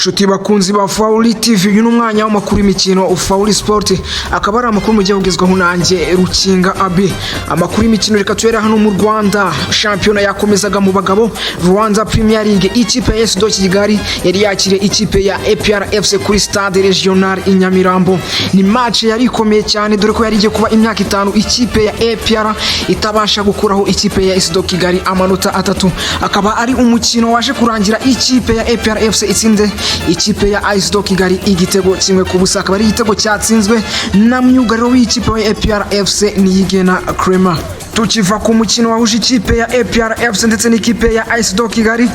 Nshuti bakunzi ba Fauli TV, uyu ni umwanya w'amakuru y'imikino Fauli Sport, akaba ari amakuru mugiye kugezwaho nanjye Rukinga Abi. Amakuru y'imikino reka tuhere hano mu Rwanda. Shampiyona yakomezaga mu bagabo, Rwanda Premier League, ikipe ya AS de Kigali yari yakiriye ikipe ya APR FC kuri Stade Regional i Nyamirambo. Ni match yari ikomeye cyane, dore ko yari igiye kuba imyaka 5 ikipe ya APR itabasha gukuraho ikipe ya AS de Kigali amanota 3. Akaba ari umukino waje kurangira ikipe ya APR FC itsinze ikipe ya AS de Kigali igitego 1-0, akaba ari igitego cyatsinzwe na myugariro w'ikipe ya APR FC, Niyigena Clement. Tukiva ku mukino wahuje ikipe ya APR FC ndetse n'ikipe ya AS de Kigali,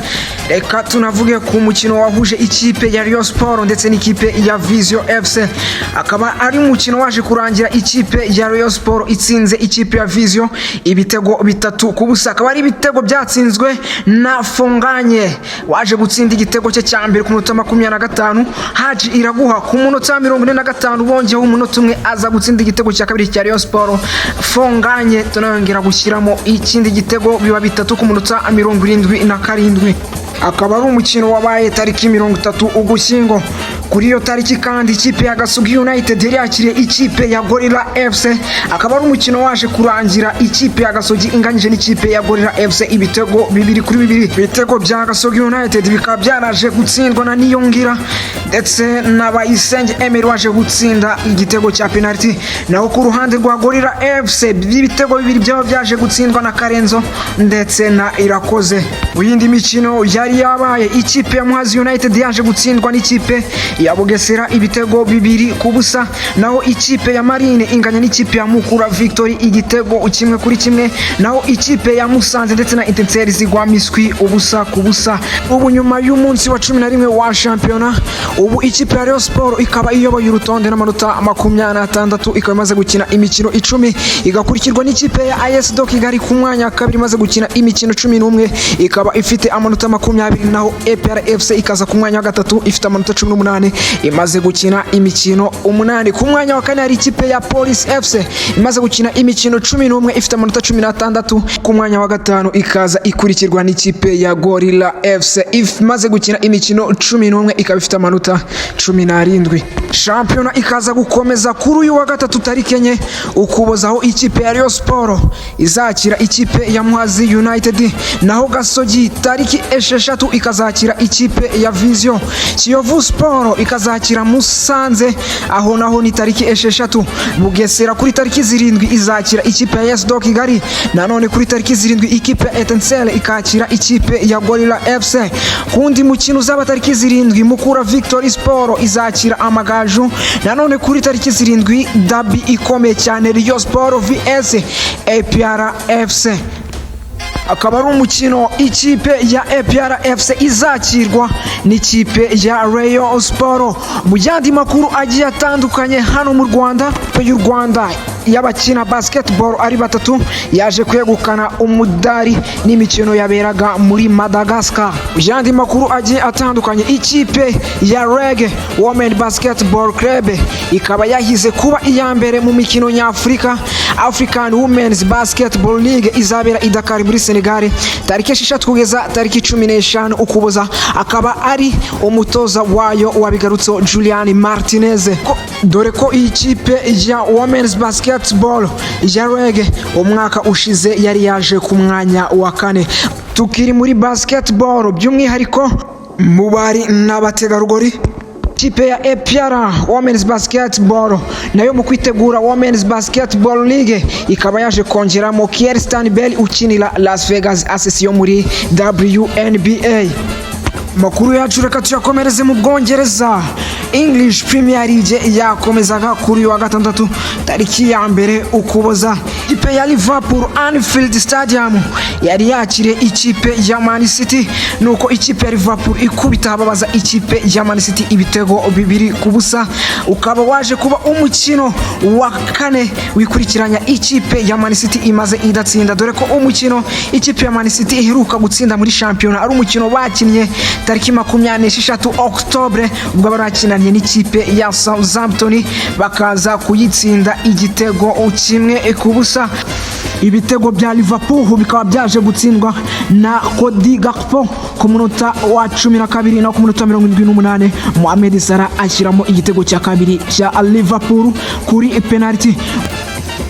reka tunavuge ku mukino wahuje ikipe ya Rayon Sport ndetse n'ikipe ya Vision FC. Akaba ari umukino waje kurangira ikipe ya Rayon Sport itsinze ikipe ya Vision ibitego 3-0, akaba ari ibitego byatsinzwe na Fonganye waje gutsinda igitego cye cya mbere ku munota 25, Haji Iraguha ku munota 45 bongeyeho umunota umwe aza gutsinda igitego cya kabiri cya Rayon Sport. Fonganye tunayongera gushyiramo ikindi gitego, biba 3 ku munota 77. Akaba ari umukino wabaye tariki 30 Ugushyingo. Kuri iyo tariki kandi ikipe ya Gasogi United yari yakiriye ikipe ya Gorilla FC, akaba ari umukino waje kurangira ikipe ya Gasogi inganyije n'ikipe ya Gorilla FC ibitego 2-2. Ibitego bya Gasogi United bikaba byaraje gutsindwa na Niyongira ndetse na Bayisenge Emery waje gutsinda igitego cya penalty. Naho ku ruhande rwa Gorilla FC, ibitego bibiri byaba byaje gutsindwa na Karenzo ndetse na Irakoze. Mu yindi mikino yari yabaye, ikipe ya Muhazi United yaje gutsindwa n'ikipe ya Bugesera ibitego 2-0, naho ikipe ya Marine inganya n'ikipe ya Mukura Victory igitego 1-1, naho ikipe ya Musanze ndetse na Etincelles zigwa miswi 0-0. Ubu nyuma y'umunsi wa 11 wa shampiyona, ubu ikipe ya Rayon Sport ikaba iyoboye urutonde n'amanota 26, ikaba imaze gukina imikino 10, igakurikirwa n'ikipe ya AS de Kigali ku mwanya wa kabiri imaze gukina imikino 11, ikaba ifite amanota 20, naho APR FC ikaza ku mwanya wa gatatu ifite amanota 18, imaze gukina imikino 8. Ku mwanya wa kane hari ikipe ya Police FC imaze gukina imikino 11, ifite amanota 16. Ku mwanya wa gatanu ikaza ikurikirwa n'ikipe ya Gorilla FC imaze gukina imikino 11, ikaba ifite amanota 17. Shampiyona ikaza gukomeza kuri uyu wa gatatu tariki 4 Ukuboza, aho ikipe ya Rayon Sport izakira ikipe ya Muhazi United, naho Gasogi tariki 6 ikazakira ikipe ya Vision, Kiyovu Sport ikazakira Musanze, aho naho ni tariki 6, Bugesera kuri tariki 7 izakira ikipe ya AS de Kigali, nanone kuri tariki 7 ikipe ya Etincelle ikakira ikipe ya Gorilla FC. Kundi mukino uzaba tariki 7, Mukura Victory Sport izakira Amagaju, nanone kuri tariki 7 derby ikomeye cyane, Rayon Sport vs APR FC, akaba ari umukino ikipe ya APR FC izakirwa n'ikipe ya Rayon Sport. Mu yandi makuru agiye atandukanye hano mu Rwanda, y'u Rwanda y'abakina basketball ari batatu yaje kwegukana umudari n'imikino yaberaga muri Madagascar. Mu yandi makuru agiye atandukanye, ikipe ya REG Women Basketball Club ikaba yahize kuba iya mbere mu mikino nyafurika, African Women's Basketball League, izabera i Dakar muri Senegal tariki 6 kugeza tariki 15 Ukuboza, akaba ari umutoza wayo wabigarutseho, Julian Martinez. Dore ko iyi kipe ya Women's Basketball ya REG umwaka ushize yari yaje ku mwanya wa kane. Tukiri muri basketball, by'umwihariko mu bari n'abategarugori, ikipe ya APR Women's Basketball nayo mu kwitegura Women's Basketball League ikaba yaje kongeramo Kierstan Bell ukinira Las Vegas Aces yo muri WNBA. Makuru yacu reka tuyakomereze mu Bwongereza. English Premier League yakomezaga kuri uyu wa gatandatu tariki ya 1 Ukuboza. Ikipe ya Liverpool, Anfield Stadium, yari yakiriye ikipe ya Man City, nuko ikipe ya Liverpool ikubita ababaza ikipe ya Man City ibitego 2-0. Ukaba waje kuba umukino wa kane wikurikiranya ikipe ya Man City imaze idatsinda, dore ko umukino ikipe ya Man City iheruka gutsinda muri shampiyona ari umukino bakinnye tariki 26 Octobre, ubwo bari bakinanye n'ikipe ya Southampton, bakaza kuyitsinda igitego 1-0. Ibitego bya Liverpool bikaba byaje gutsindwa na Cody Gakpo ku munota wa 12, no ku munota 78 Mohamed Salah ashyiramo igitego cya kabiri cya Liverpool kuri penalty.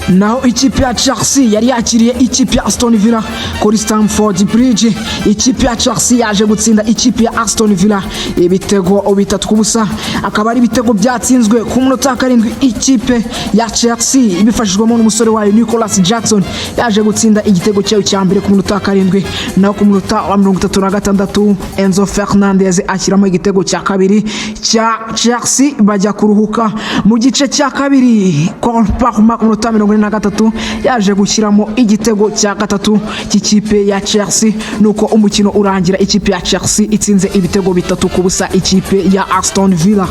Naho ikipe ya Chelsea yari yakiriye ikipe ya Aston Villa kuri Stamford Bridge. Ikipe ya Chelsea yaje gutsinda ikipe ya Aston Villa ibitego 3-0, akaba ari ibitego byatsinzwe ku munota wa 7. Ikipe ya Chelsea ibifashijwemo n'umusore wayo Nicolas Jackson yaje gutsinda igitego cyayo cya mbere ku munota wa 7, naho ku munota wa 36 Enzo Fernandez ashyiramo igitego cya kabiri cya Chelsea, bajya kuruhuka. Mu gice cya kabiri, Cole Palmer ku munota wa 43 yaje gushyiramo igitego cya gatatu cy'ikipe ya Chelsea, nuko umukino urangira ikipe ya Chelsea itsinze ibitego 3-0 ikipe ya Aston Villa.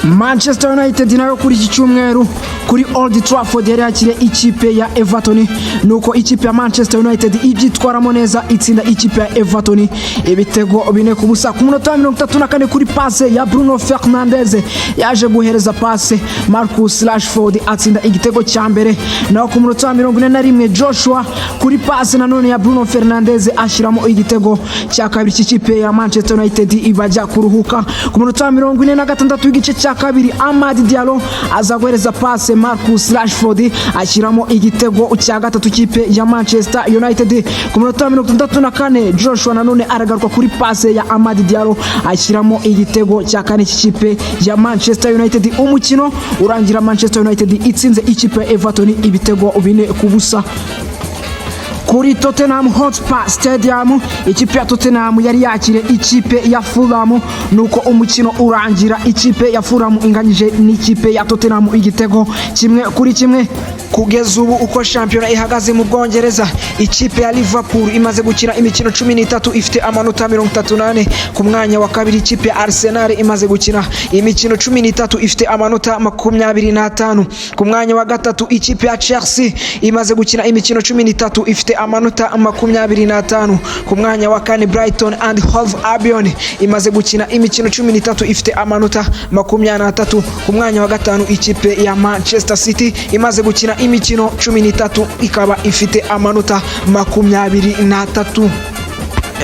Manchester United nayo kuri iki cyumweru kuri Old Trafford yari yakiriye ikipe ya Everton, nuko ikipe ya Manchester United ibyitwaramo neza, itsinda ikipe ya Everton ibitego 4-0. Ku munota wa 34, kuri passe ya Bruno Fernandes, yaje guhereza passe Marcus Rashford, atsinda igitego cya mbere. Naho ku munota wa 41, Joshua kuri passe nanone ya Bruno Fernandes ashyiramo igitego cya kabiri cy'ikipe ya Manchester United, ibajya kuruhuka. Ku munota wa 46 w'igice cya kabiri, Amad Diallo aza guhereza passe Marcus Rashford, ashyiramo igitego cya gatatu kipe ya Manchester United. Ku munota wa 64, Joshua nanone aragaruka kuri passe ya Amad Diallo, ashyiramo igitego cya kane cy'ikipe ya Manchester United. Umukino urangira Manchester United itsinze ikipe ya Everton ibitego 4-0. Kuri Tottenham Hotspur Stadium, ikipe ya Tottenham yari yakiriye ikipe ya Fulham, nuko umukino urangira ikipe ya Fulham inganyije n'ikipe ya Tottenham igitego 1-1. Kugeza ubu, uko shampiyona ihagaze mu Bwongereza, ikipe ya Liverpool imaze gukina imikino 13, ifite amanota 34. Ku mwanya wa kabiri, ikipe ya Arsenal imaze gukina imikino 13, ifite amanota 25. Ku mwanya wa gatatu, ikipe ya Chelsea imaze gukina imikino 13, ifite amanota 25. Ku mwanya wa kane, Brighton and Hove Albion imaze gukina imikino 13, ifite amanota 23. Ku mwanya wa gatanu, ikipe ya Manchester City imaze gukina imikino 13, ikaba ifite amanota 23.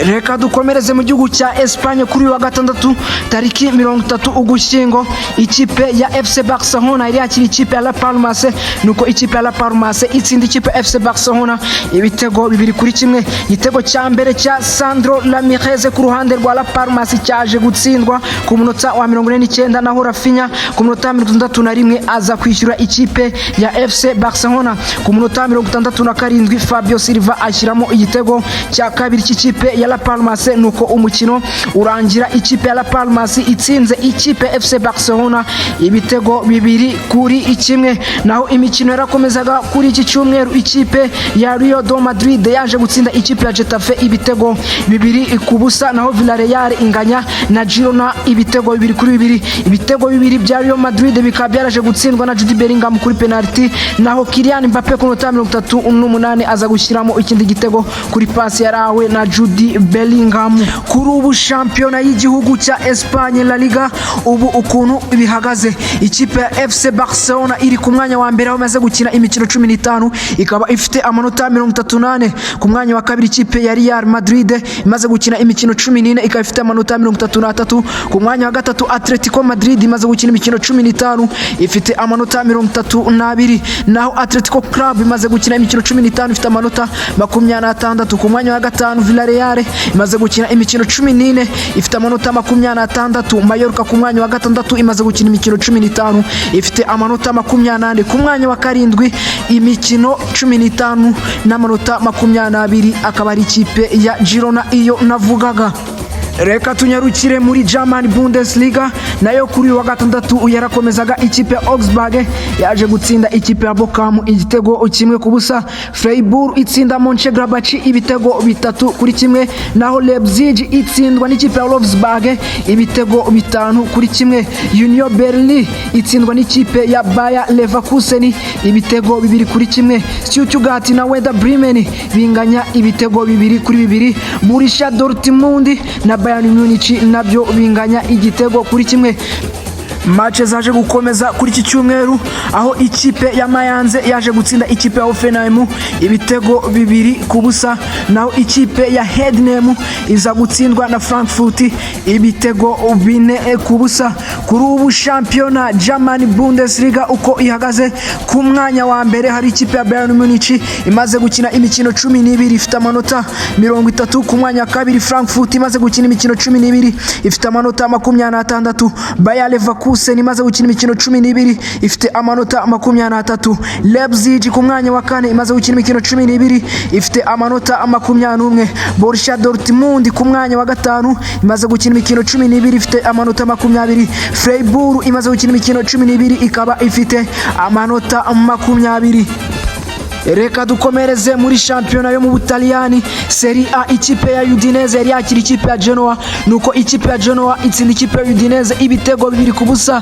Reka dukomereze mu gihugu cya Espagne. Kuri uyu wa gatandatu tariki 30 Ugushyingo, ikipe ya FC Barcelona yari yakira ikipe ya La Palmas, nuko ikipe ya La Palmas itsinda ikipe ya FC Barcelona ibitego 2-1. Igitego cya mbere cya Sandro Ramirez ku ruhande rwa La Palmas cyaje gutsindwa ku munota wa 49, naho Raphinha ku munota wa 61 aza kwishyura ikipe ya FC Barcelona. Ku munota wa 67, Fabio Silva ashyiramo igitego cya kabiri cy'ikipe ya La Palmas, nuko umukino urangira ikipe ya La Palmas itsinze ikipe ya FC Barcelona ibitego 2-1. Naho imikino yarakomezaga kuri iki cyumweru, ikipe ya Real de Madrid yaje gutsinda ikipe ya Getafe ibitego 2-0, naho Villarreal inganya na Girona ibitego 2-2. Ibitego bibiri bya Real Madrid bikaba byaraje gutsindwa na Jude Bellingham kuri penalty, naho Kylian Mbappe ku minota 38 aza gushyiramo ikindi gitego kuri pasi yarawe na Jude Bellingham. Kuri ubu shampiyona y'igihugu cya Espagne, La Liga, ubu ukuntu bihagaze, ikipe ya FC Barcelona iri ku mwanya wa mbere aho imaze gukina imikino 15, ikaba ifite amanota 34. Ku mwanya wa kabiri, ikipe ya Real Madrid imaze gukina imikino 14, ikaba ifite amanota 33. Ku mwanya wa gatatu, Atletico Madrid imaze gukina imikino 15, ifite amanota 32, naho Atletico Club imaze gukina imikino 15, ifite amanota 26. Ku mwanya wa gatanu, Villarreal imaze gukina imikino 14, ifite amanota 26. Mallorca ku mwanya wa gatandatu imaze gukina imikino 15, ifite amanota 24. Ku mwanya wa karindwi, imikino 15 n'amanota 22, akaba ari ikipe ya Girona iyo navugaga. Reka tunyarukire muri German Bundesliga. Nayo kuri uyu wa gatandatu yarakomezaga. Ikipe ya Augsburg yaje gutsinda ikipe ya Bochum igitego 1-0. Freiburg itsinda Mönchengladbach ibitego 3-1, naho Leipzig itsindwa n'ikipe ya Wolfsburg ibitego 5-1. Union Berlin itsindwa n'ikipe ya Bayer Leverkusen ibitego 2-1. Stuttgart na Werder Bremen binganya ibitego 2-2. Borussia Dortmund na Bayer Bayern Munich nabyo binganya 1-1. Match zaje gukomeza kuri iki cyumweru, aho ikipe ya Mainz yaje gutsinda ikipe ya Hoffenheim ibitego 2-0, naho ikipe ya Heidenheim iza gutsindwa na Frankfurt ibitego 4-0. Kuri ubu shampiyona German Bundesliga uko ihagaze, ku mwanya wa mbere hari ikipe ya Bayern Munich imaze gukina imikino 12, ifite amanota 30. Ku mwanya wa kabiri, Frankfurt imaze gukina imikino 12, ifite amanota 26. Bayer Leverkusen imaze gukina imikino 12, ifite amanota 23. Leipzig ku mwanya wa kane imaze gukina imikino 12, ifite amanota 21. Borussia Dortmund ku mwanya wa gatanu imaze gukina imikino 12, ifite amanota 20. Freiburg imaze gukina imikino 12, ikaba ifite amanota 20. Reka dukomereze muri shampiyona yo mu Butaliyani, Serie A. Ikipe ya Udinese yari yakira ikipe ya Genoa, nuko ikipe ya Genoa itsinda ikipe ya Udinese ibitego 2-0.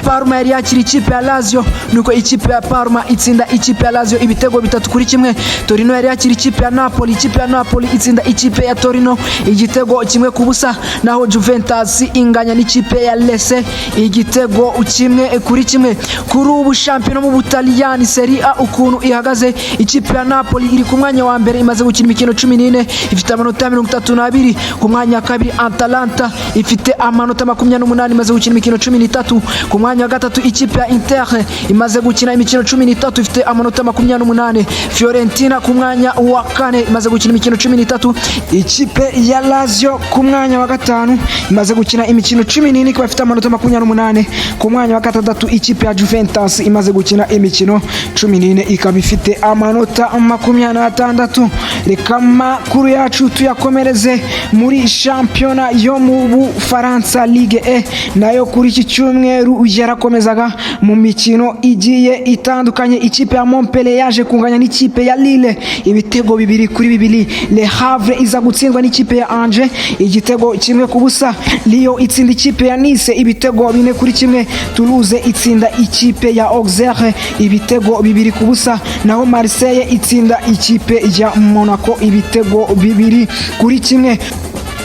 Parma yari yakira ikipe ya Lazio, nuko ikipe ya Parma itsinda ikipe ya Lazio ibitego 3-1. Torino yari yakira ikipe ya Napoli, ikipe ya Napoli itsinda ikipe ya Torino igitego 1-0, naho Juventus inganya n'ikipe ya Lecce igitego 1-1. Kuri ubu shampiyona mu Butaliyani, Serie A, ukuntu ihagaze, ikipe ya Napoli iri ku mwanya wa mbere, imaze gukina imikino 14, ifite amanota 32. Ku mwanya wa kabiri, Atalanta ifite amanota 28, imaze gukina imikino 13. Ku mwanya wa gatatu, ikipe ya Inter imaze gukina imikino 13, ifite amanota 28. Fiorentina ku mwanya wa kane imaze gukina imikino 13. Ikipe ya Lazio ku mwanya wa gatanu imaze gukina imikino 14, ikaba ifite amanota 28. Ku mwanya wa gatandatu, ikipe ya Juventus imaze gukina imikino 14, ikaba ifite amanota 26. Reka amakuru yacu tuyakomereze muri shampiyona yo mu Bufaransa, Ligue 1. Nayo kuri iki cyumweru yarakomezaga mu mikino igiye itandukanye. Ikipe ya Montpellier yaje kunganya n'ikipe ya Lille ibitego 2-2. Le Havre iza gutsindwa n'ikipe ya Angers igitego 1-0. Lyon itsinda ikipe ya Nice ibitego 4-1. Toulouse itsinda ikipe ya Auxerre ibitego 2-0, naho Marseille itsinda ikipe ya Monaco ibitego 2-1.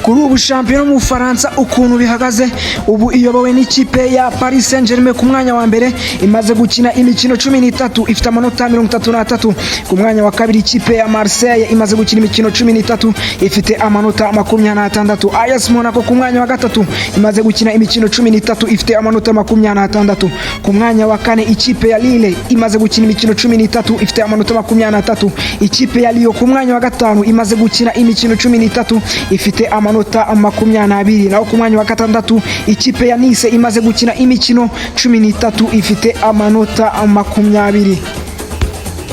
Kuri ubu shampiyona mu Bufaransa ukuntu bihagaze, ubu iyobowe n'ikipe ya Paris Saint-Germain ku mwanya wa mbere, imaze gukina imikino 13, ifite amanota 33. Ku mwanya wa kabiri, ikipe ya Marseille imaze gukina imikino 13, ifite amanota 26. AS Monaco ku mwanya wa gatatu imaze gukina imikino 13, ifite amanota 26. Ku mwanya wa kane, ikipe ya Lille imaze gukina imikino 13, ifite amanota 23. Ikipe ya Lyon ku mwanya wa gatanu imaze gukina imikino 13, ifite amanota 22. Naho ku mwanya wa gatandatu, ikipe ya Nice imaze gukina imikino 13, ifite amanota 20.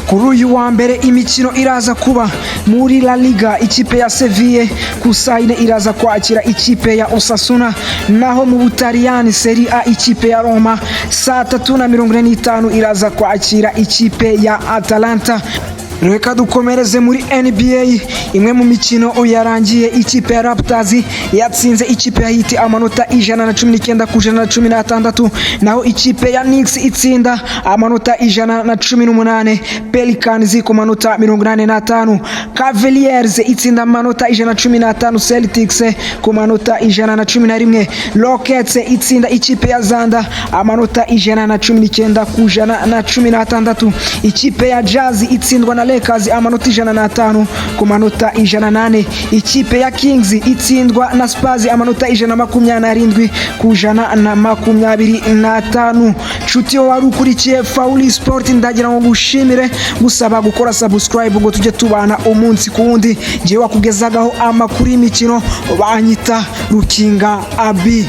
Kuri uyu wa mbere imikino iraza kuba muri La Liga: ikipe ya Sevilla ku saa 4 iraza kwakira ikipe ya Osasuna, naho mu Butaliyani, Serie A, ikipe ya Roma saa 3:45 iraza kwakira ikipe ya Atalanta. Reka dukomereze muri NBA. Imwe mu mikino yarangiye, ikipe ya Raptors yatsinze ikipe ya Heat amanota 119 ku 116, naho ikipe ya Knicks itsinda amanota 118 Pelicans ku manota 85. Cavaliers itsinda amanota 115 Celtics ku manota 111. Rockets itsinda ikipe ya Thunder amanota 119 ku 116. Ikipe ya Jazz itsindwa na Lakers amanota 105 ku manota 104. Ikipe ya Kings itsindwa na Spurs amanota 127 ku 125. Nshuti wari ukurikiye Fauli Sport, ndagira ngo ngushimire, gusaba gukora subscribe ngo tujye tubana umunsi ku wundi. Ngiye wakugezagaho amakuru y'imikino, banyita Rukinga Abi.